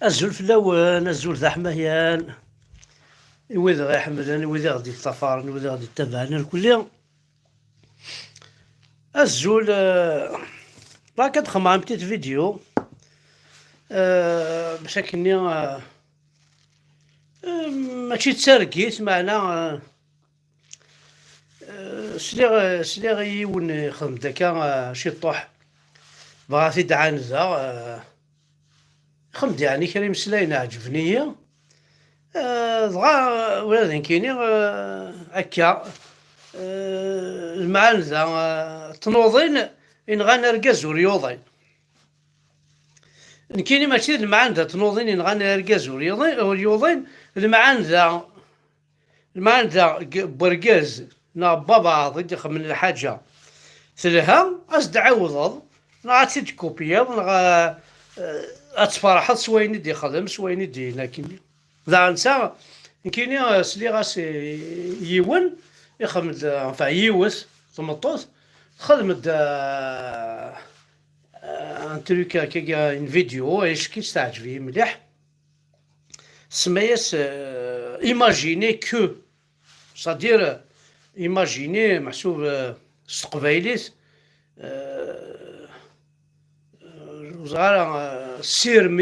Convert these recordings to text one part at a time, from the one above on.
Azul fell-awen, azul d aḥmayan i wid ɣ-iḥemmlen, i wid i ɣ-d-yeṭṭafaren, i wid i ɣ-d-yettabaɛen irkelli. Azul, bɣiɣ ad xedmeɣ une petite vidéo bac akkenni mačči d targit, meɛna sliɣ i yiwen ixdem-d akka ciṭuḥ, bɣiɣ ad t-id-ɛandeɣ. Ixdem-d yeɛni kra imeslayen ɛeǧben-iyi, dɣa ula d nekkini akka lemɛanda tnuḍin inɣan argaz ur yuḍin. Nekkini mačči d lemɛanda tnuḍin inɣan argaz ur yuḍin, lemɛanda n wergaz neɣ n wabɛaḍ i d-ixedmen lḥaǧa telha, ad s-d-tɛiwdeḍ neɣ ad tt-id-kupiyeḍ neɣ ad tferḥeḍ s wayen i d-ixdem, s wayen i d-yenna akkenni. Daɣen netta, nekkini sliɣ-as i yiwen ixdem-d, enfin yiwet tmeṭṭut txedem-d un truc akka, une vidéo, ayecki-tt teɛǧeb-iyi mliḥ. Tsemma-yas imaginez que, c'est-à-dire imaginez meḥsub s teqbaylit ur ẓriɣ ara sirem,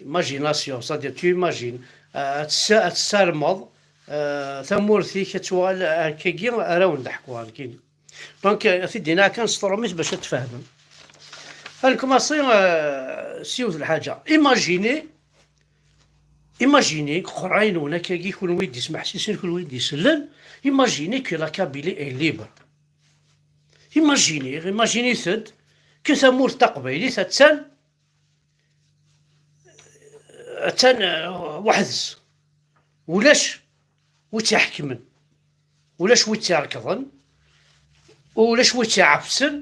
imagination, c'est-à-dire tu imagines ad tessarmeḍ tamurt-ik ad tuɣal akkagi ara wen-d-ḥkuɣ nekkini. Donc ad t-id-iniɣ kan s trumit bac ad tfehmem. Ad nkumaṣi s yiwet lḥaǧa. Imaginez, imaginez qraynen akkagi kunwi d-ismeḥsisen, kunwi d-isellen, imaginez que la Kabylie est libre. Imaginez, imaginez-t que tamurt taqbaylit attan weḥd-s. Ulac wi tt-iḥekmen, ulac wi tt-irekḍen, ulac wi tt-iɛefsen,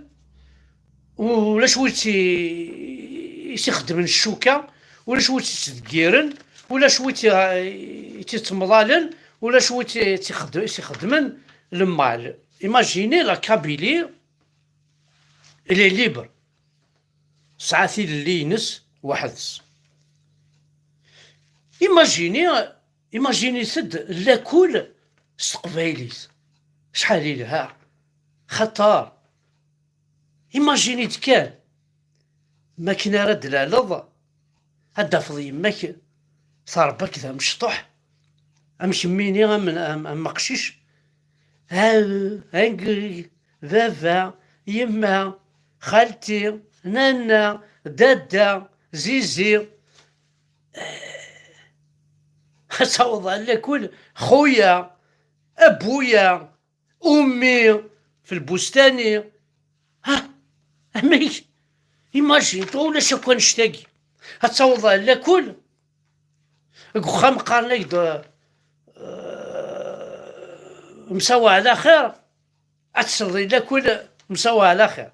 ulac wi tt-ixeddmen ccuka, ulac wi tt-ittdeggiren, ulac wi tt-ittemḍalen, ulac wi tt-ixeddmen le mal. Imaginez la Kabylie, elle est libre. Tesɛa tilelli-ines weḥd-s. Imaginez, imaginez-d lakul s teqbaylit. Acḥal yelha! Xaṭer imaginez kan mi akken ara d-laleḍ ad d-tafeḍ yemma-k tṛebba-k d amecṭuḥ am kemmini am aqcic, baba, yemma, xalti, nanna, dadda, zizi, ad taweḍ ɣer lakul, xuya, abuya, ummi, fi lbustani, ha, amek, imagine toi ulac akk annect-agi, ad taweḍ ɣer lakul, deg uxxam qqaren-ak-d msawa ɛla xir, ad tesleḍ i lakul msawa ɛla xir.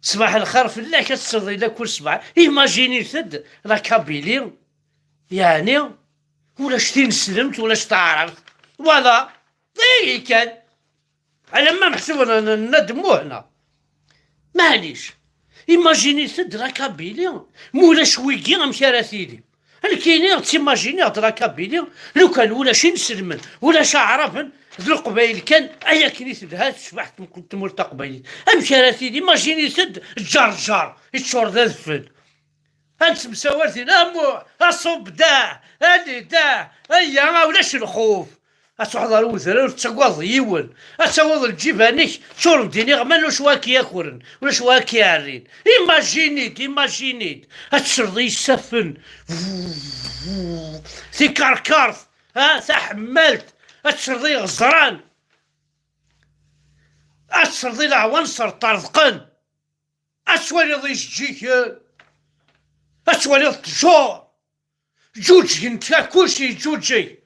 Ṣbaḥ lxir fell-ak ad tesleḍ i lakul ṣbaḥ. Imaginez-d la Kabylie, yeɛni ulac tineslemt, ulac taɛrabt. Voilà, d kan. Alamma meḥsub nenna-d muhna. Maɛlic, imaginez-d la Kabylie, ma ulac wigi amek ara tili? Nekkini ttimaginiɣ-d la Kabylie, lukan ulac inselmen, ulac aɛraben, d leqbayel kan, ay akken i telha tecbeḥ tmurt taqbaylit. Amek ara tili? Imaginez-d Ǧerǧer yeččur d adfel. Ad nettemsawal tin amu, aṣub dah, ali dah, aya, ulac lxuf. Ad truḥeḍ ɣer udrar ur tettagadeḍ yiwen. Ad tawiḍ lǧiban-ik ččuren d iniɣman, ulac wa k-yakren, ulac wa k-iɛerrin. Imaginez-d, imaginez-d, ad tesleḍ i yisaffen, tikerkert, taḥemmalt, ad tesleḍ i yiɣeẓran, ad tesleḍ i leɛwanṣer ṭṭerḍqen. Ad twaliḍ ijeǧǧigen, ad twaliḍ ttjur, ǧuǧǧgent kulci yeǧǧuǧǧeg,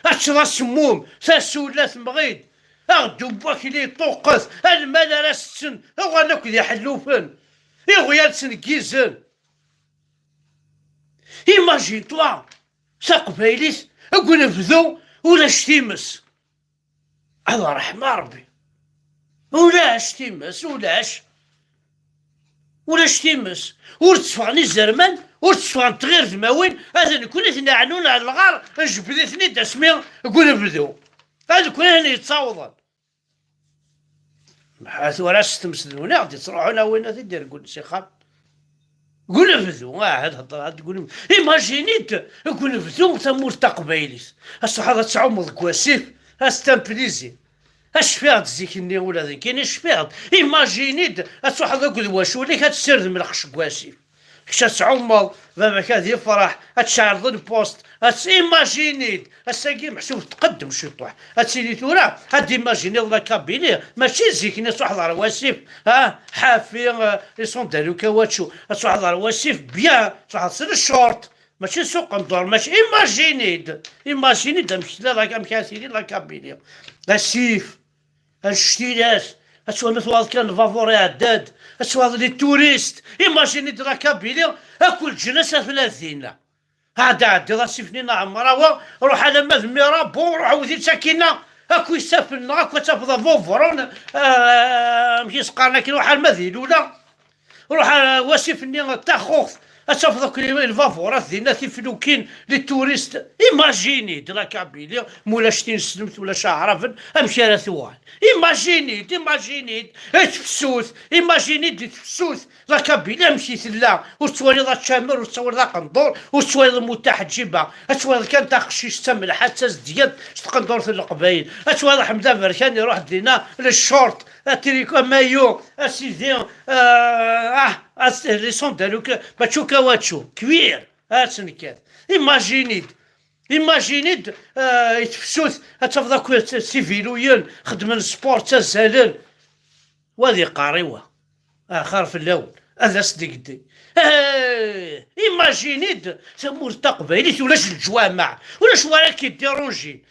ad teččeḍ asemmum, tasula temɣi-d, aɣeddu n wakli yeṭṭuqqet, almal ara setten, uɣalen akk d iḥellufen, iɣyal ttneggizen. Imagine-toi, taqbaylit deg unebdu ulac times. Ad ṛeḥma Ṛebbi. Ulac times, ulac. Ulac times. Ur tteffɣen izerman, ur tesfɣent غير ثماوين هذا نكون نعنون على الغار جبدتني دسمي قول بدو هذا كل هنا يتصاوضن ورا ستمسدونا غادي تروحوا وين تدير قول سي خاب قول بدو هاد الهضره تقول ايماجينيت قول بدو تمور تقبايليت الصحة تعومض كواسيف c'est un plaisir. اش فيها الزيكني ولا ذيك كاين اش فيها ايماجينيت تروح ذوك الواشوليك تسرد من الخش كواسيف كش تعمض باباك هذه يفرح تشعر ال poste ايماجينيت الساقي محسوب تقدم شي طوح هاتسيدي ثورا هاد ايماجيني la Kabylie ماشي زيكني تروح دار واسيف ها حافي les sandales caoutchouc تروح دار واسيف bien تروح تصير الشورت ماشي سوق ندور ماشي ايماجينيت ايماجينيت امشي لا امشي la Kabylie السيف الشتيلات أتشوف مثل كان الفافوري عداد أتشوف les touristes imaginez la Kabylie أكل جناسة 30 هذا عدي راسي عمراوة روح على ماذ ميرابو روح وذي ساكنة أكو يسافلنا أكو تافض فوفرون مشي سقارنا كي روح على المذي الأولى روح على واسفني تاخوخ أتفضل الفافورات ديالنا تيفلوكين les touristes imaginez la Kabylie مولا شتين سلمت ولا شعرفن امشي على ثوال imaginez imaginez تفسوث imaginez تفسوث la Kabylie امشي ثلا وتوالي ذا تشامر وتوالي ذا قندور وتوالي متحجبه توالي كان تاخشيش تملحة تزديد تقندور في القبايل توالي حمد بركان يروح دينا للشورت tricot maillot اسيدي les sandales ماتشو caoutchouc cuir اتسنكات imaginez imaginez يتفسوث تفضل سيفيلوين خدم sport تزالن وهذه قاريوه اخر في الاول هذا صديق imaginez تمور تقبايليت ولاش الجوامع ولاش ولا كيديرونجي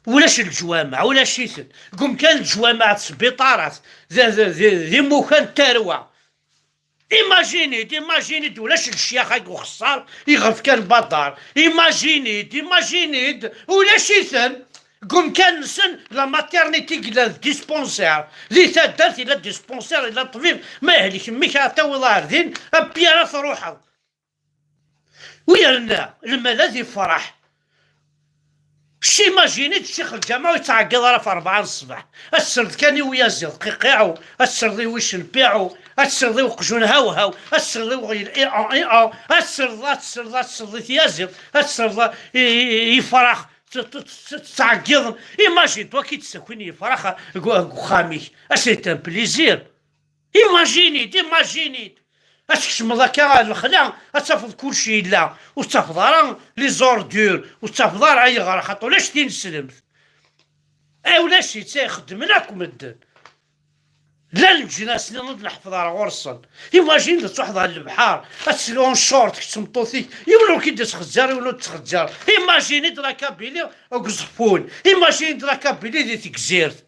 ولاش الجوامع ولا شيثن قوم كان الجوامع سبيطارات ذي موكان تاروه imaginez imaginez ولاش الشياخ وخسار يغف كان بدار imaginez imaginez ولاش يثن قوم كان نسن la maternité كلا dispensaire ذي تادرت الى dispensaire الى الطبيب ما يهلك ميك عطاو ظاهر بيارا تروح ويرنا المال ذي فرح شي imaginez الشيخ الجامع ويتعقد راه في 4 الصباح السرد كان ويازي قيقيعو السرد ويش نبيعو السرد وقجون هاو هاو السرد وغير اي او اي او السرد السرد السرد تيازي السرد يفرح تعقد imagine toi كي تسكن يفرح خاميك c'est un plaisir imaginez imaginez اتكشم ذاك الخلا اتفض كلشي لا وتفض راه les ordures وتفض راه يغرى خاطر ولاش تنسلمت اي ولاش تيخدم لك مدن لا الجناس اللي نوض نحفظ راه غرصن imagine تروح على البحر اتسلون شورت كتمطوثيك يولو كي تخزر يولو تخزر imaginez la Kabylie وكزفون imaginez la Kabylie دي تكزيرت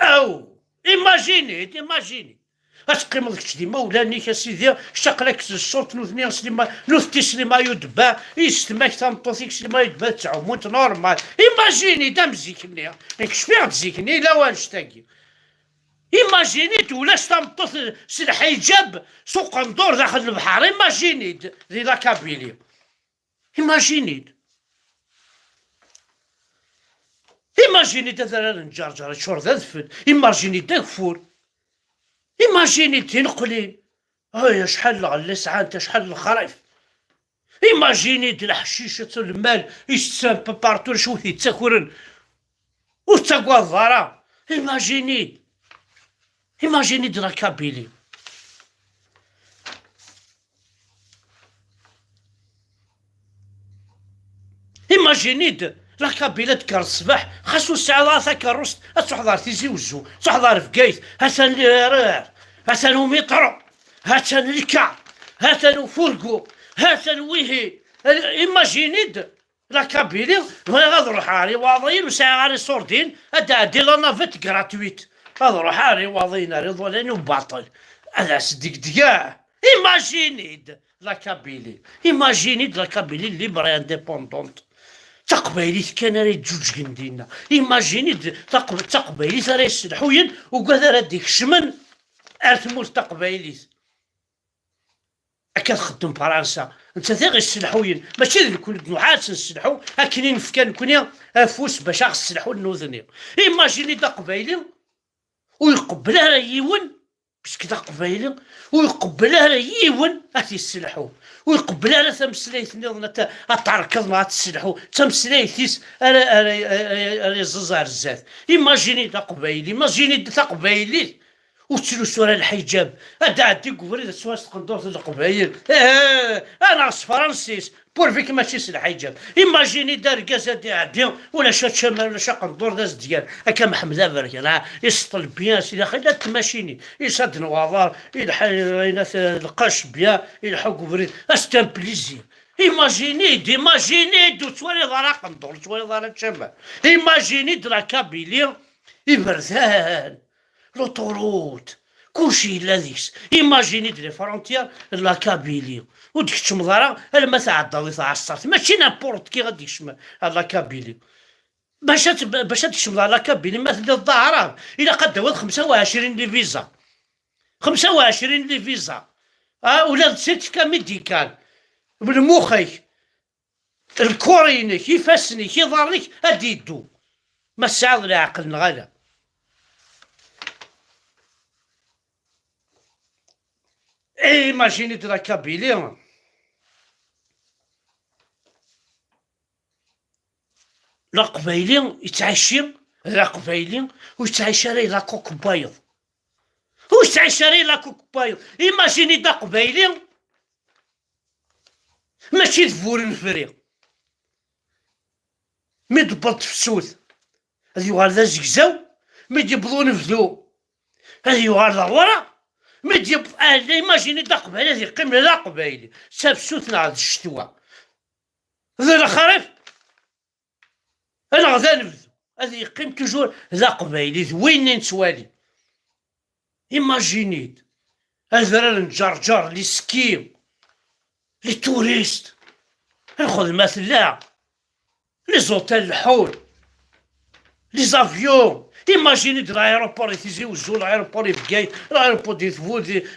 او imaginez imaginez اتقيم ديك ديما ولانيك اسيدي شاقلاك الشورت نوثني سليما نوثتي سليما يدبا يستماك تنطوثيك سليما يدبا تعومونت normal imaginez دام زيكني نكشفيغ زيكني لا وانشتاكي imaginez ولاش تنطوث س الحجاب سوق ندور داخل البحر imaginez دي la Kabylie imaginez imaginez تاثر نجرجر شور ذا ذفل imaginez داكفور imaginez تنقلين هيا شحال الغلة سعانت شحال الخرايف imaginez الحشيشة المال يستسام partout شو يتاكلن وتاكوا الضرا imaginez imaginez la Kabylie imaginez la Kabylie تكر الصباح خاصو الساعة ثلاثة كروس تحضر تيزي وزو تحضر في كايت هسان الرار هسان مترو هسان ال car هسان fourgon هسان ويهي imaginez la Kabylie بغي غاد نروح علي واضيين وساعة غاري سوردين هدا la navette gratuite غاد نروح علي واضيين رضوان وباطل هذا صدق دقاع imaginez la Kabylie imaginez la Kabylie libre indépendante تقبايليت كان راه يتجوج دينا imaginez تقبايليت راه يسلحوين وقاد راه ديك شمن ارثموس تقبايليت هكا تخدم فرنسا انت غير السلحوين ماشي الكل نوعات نسلحو اكني نفكا نكوني افوس باش غسلحو النوذني. imaginez دا قبايلي ويقبلها يون parce que دا قبايلي ويقبلها يون اتيسلحو ويقبلها تمسلايت نظن اتركض مع تسلحو تمسلايتيس انا يززار الزات. imaginez دا قبايلي imaginez دا قبايلي وتسلو على الحجاب هدا عندي قبري تسواس تقندورت القبايل انا فرنسيس pourvu que ماشي الحجاب. imaginez دار كاز هادي عندي ولا شا شمال ولا شا قندور داز ديال هكا محمد افريكان يسطل bien سيدي اخي لا تماشيني يساد نواظر القش bien يلحق قبري c'est un plaisir. imaginez imaginez وتوالي دار قندور توالي دار شمال. imaginez la Kabylie يبرزان l'autoroute كلشي لا ديكس. imaginez les frontières la Kabylie وديك التمضرة ما تعدى تعصرت ماشي n'importe qui غادي يكشم la Kabylie باش تكشم la Kabylie ما تدي الظهر الى قد 25 les visas 25 les visas ولا certificat médical من مخك الكورينك يفاسنك يضرنك ادي يدو ما ساعد العقل نغالا. imaginez de la Kabylie القبايلي يتعشي القبايلي ويتعشى راه la coque بايض ويتعشى راه la coque بايض. imaginez دا قبايلي ماشي ذفور نفري مي دبلت في السوت هذي يوغال ذا زكزاو مي ديبضو نفذو هذي يوغال ذا ورا مي ديب imaginez دا قبايلي هذي يقيم لا قبايلي ساف السوت نعاد الشتوى ذا الخريف انا غدا نفذو هذا يقيم toujours ذا قبايلي وين نتوالي. imaginez هذا نجرجر les skis les touristes الخدمة لا les hôtels الحول les avions. imaginez de l'aéroport تيزي وزو l'aéroport بكايت l'aéroport دي ثفود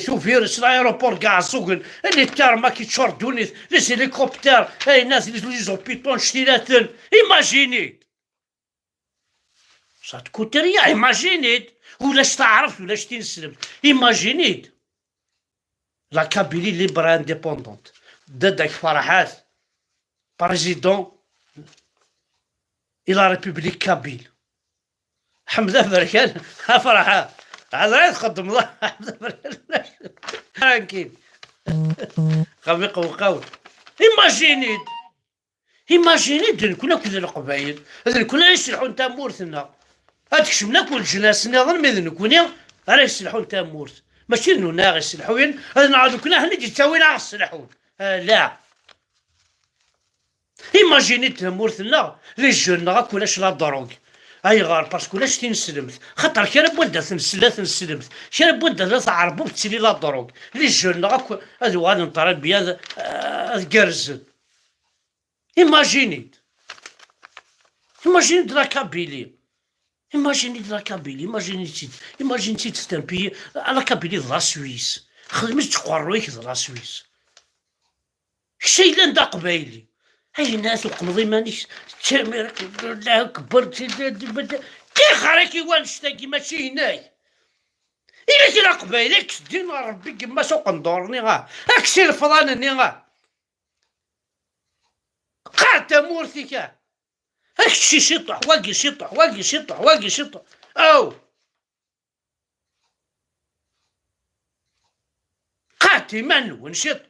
توفيرس l'aéroport كاع السوق les tarmacs تشور دونيت les hélicoptères اي ناس les hôpitaux شتيلاتن. imaginez ça te coûte rien. imaginez ولاش تعرف ولاش تنسلم. imaginez la Kabylie libre indépendante داداك فرحات président la République kabyle حمزة بركان فرحات هذا يتخدم الله حمزة بركان tranquille خمي قوقاو. imaginez imaginez نكون كذا القبايل هذا نكون يسلحون تامورتنا هاد كشمنا كل جناس نظن مي نكوني راه يسلحون تامورت ماشي نونا غير يسلحوين هذا نعاودو كنا حنا نجي تاوينا غير يسلحون لا. imaginez تامورتنا les jeunes غا كلاش la drogue ايغار parce que لاش تنسلمت خاطر كان بودا تنسلا تنسلمت كان بودا لا تعربو تسلي la drogue les jeunes غا هادو غادي نطربيا هاد imaginez imaginez de la Kabylie imaginez de la Kabylie imaginez imaginez c'est un pays la Kabylie de la Suisse خدمت تقرويك de la Suisse شي لا دا قبايلي هاي الناس وقمضي مانيش تشامير لا كبرت كي خريكي وانشتاكي ماشي هناك إلا كي قبايلي كدين ربي كما سوق ندورني غا اكسي الفضانني غا قاع تمورتك اكشي شطح واقي شطح واقي شطح واقي شطح او قاتي منو ونشط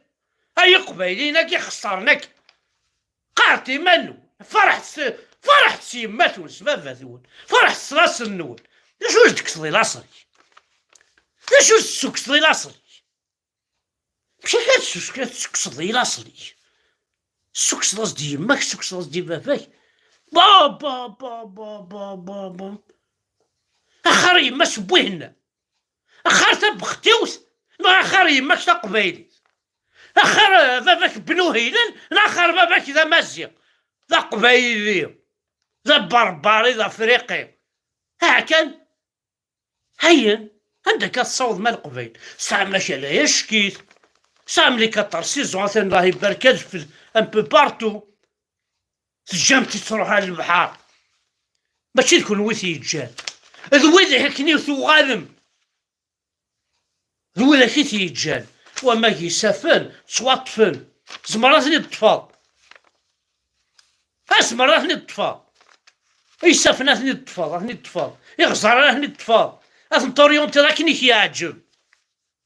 اي قبايلين كي خسرناك قاتي منو فرحت فرحت سيماتون سباباتون فرحت راس النون شو تكسري لاصري شو تسكسري لاصري مشي كتسكسري لاصري سكسرس دي يماك سكسرس دي باباك با با با با با با با اخر يما سبوهنا اخر تبختيوس اخر يماك تقبايلي اخر باباك بنو هلال اخر باباك ذا مازيغ ذا قبايلي ذا بربري ذا افريقي ها كان هيا عندك الصوت مال القبايل ساعة ماشي لا يشكيت سام les 4 saisons مثلا الله يبارك في un peu partout. تجمتي تروح على البحر ماشي تكون ويث يجان ذوي هكني وثوغالم ذوي ذاك تيجان وما يسافن تواطفن زمراتني الطفال اسمراتني الطفال يسافناتني الطفال اثني الطفال يغزراتني الطفال اثن t'orienter راكني كيعجب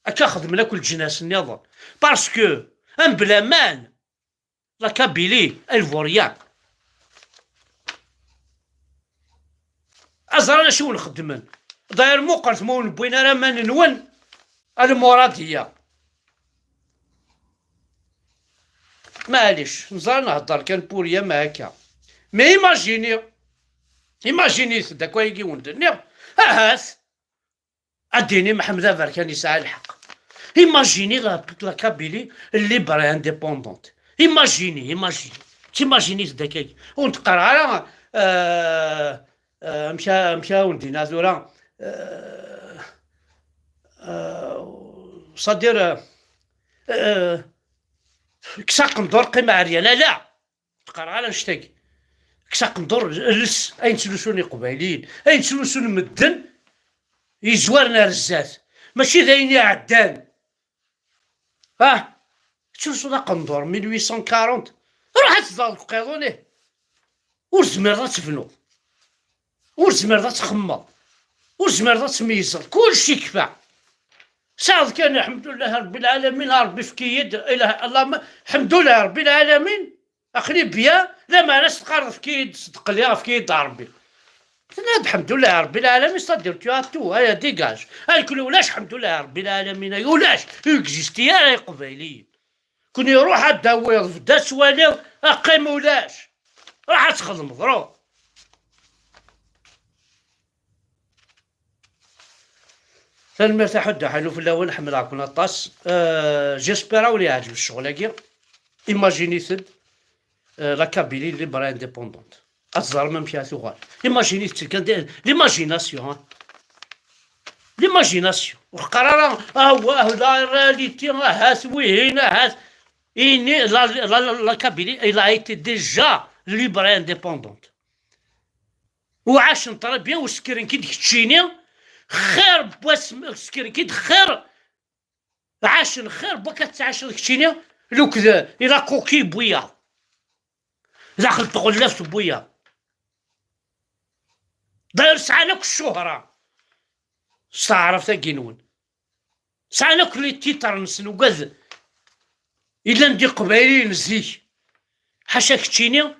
هكا خدم لك الجناس النظام parce que ان بلا مان la Kabylie elle vaut rien. ازرا شو نخدمن داير موقرت مو نبوين راه ما ننون المرادية. معليش نزال نهضر كان بوريا ما هكا mais imaginez imaginez داك وايكي وندني اهاس اديني محمد افر كان يسعى الحق. imaginez la Kabylie libre indépendante. imaginez imaginez t'imaginez داك ونتقرا على مشى مشى وندينا ثورا صدير كسا قندور قيمة عريانة لا تقرا على نشتاق كسا قندور لس اين تسلسون قبايلين اين تسلسون مدن يزوارنا رزات ماشي ذاين يعدان ها تسلسون قندور 1840 روح تزال قيضوني ور زمير تفنو ور زمير تخمض ور زمير تميزر كلشي كفى سعد كان الحمد لله رب العالمين ربي في كيد اله الله الحمد لله رب العالمين اخلي بيا لا ما ناس تقرر في كيد صدق لي في كيد ربي الحمد لله رب العالمين c'est-à-dire tu as tout هيا dégage الكل ولاش الحمد لله رب العالمين ولاش exister يا قبايليين كون يروح داوي في دا سوالي اقيم ولاش راح تخدم ضرو. تنميرت حدا حلو في الاول حمل طاس j'espère ولي يعجب الشغل هاكي. imaginez ثد la Kabylie libre indépendante اتزار ما مشى ثوغال. imaginez كان l'imagination l'imagination وقرار اه la réalité هاس وين هاس إني la la Kabylie elle a été déjà libre indépendante وعاش très bien وسكرين كي تشيني خير بواس سكرين كي خير عاش خير بوا كتعاش كتشيني لو كذا الى كوكي بويا داخل تغلفت بويا داير سعالك الشهرة استعرف تاكينون سعالك les titres نسن وكذا إلا ندي قبايلين زيك حاشاك تشيني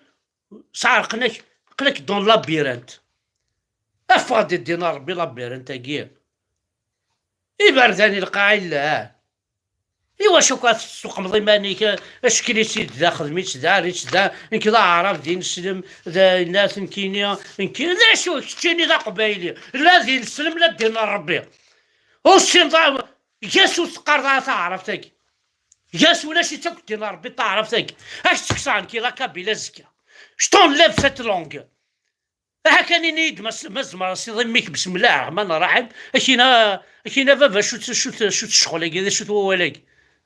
سعرقناك قلك dans labyrinthe افادي دينا ربي labyrinthe اكي إبرداني القاع لا إوا شو كتسوق مضيمانيك اشكلي سيد ذا خدميت ذا ريت ذا انك ذا عرف دين السلم ذا الناس نكينيا نكي لا شو كتشيني ذا قبايلي لا دين السلم لا دين ربي وسين ضا جاسو تقرا تعرف جاس ولا شي تاك دين ربي تعرف تاك اش تكسان كي la Kabylie زكا je t'enlève cette langue هكا نيد ما زمر سي ميك بسم الله الرحمن الرحيم اشينا اشينا بابا شو شو شو الشغل هكذا شو هو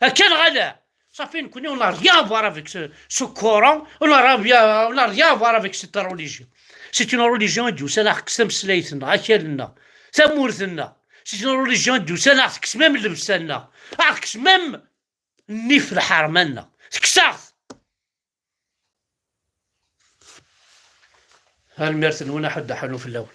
هكا غلا صافي نكوني on a rien à voir avec ce Coran, on a rien à voir avec cette religion. C'est une religion دوسان خص مسلايتنا اكلنا ثمورتنا. c'est une religion دوسان خص même لبسنا خص même النيف الحرمنا تكساغ. هالميرت نونا حدا حلو في الاول.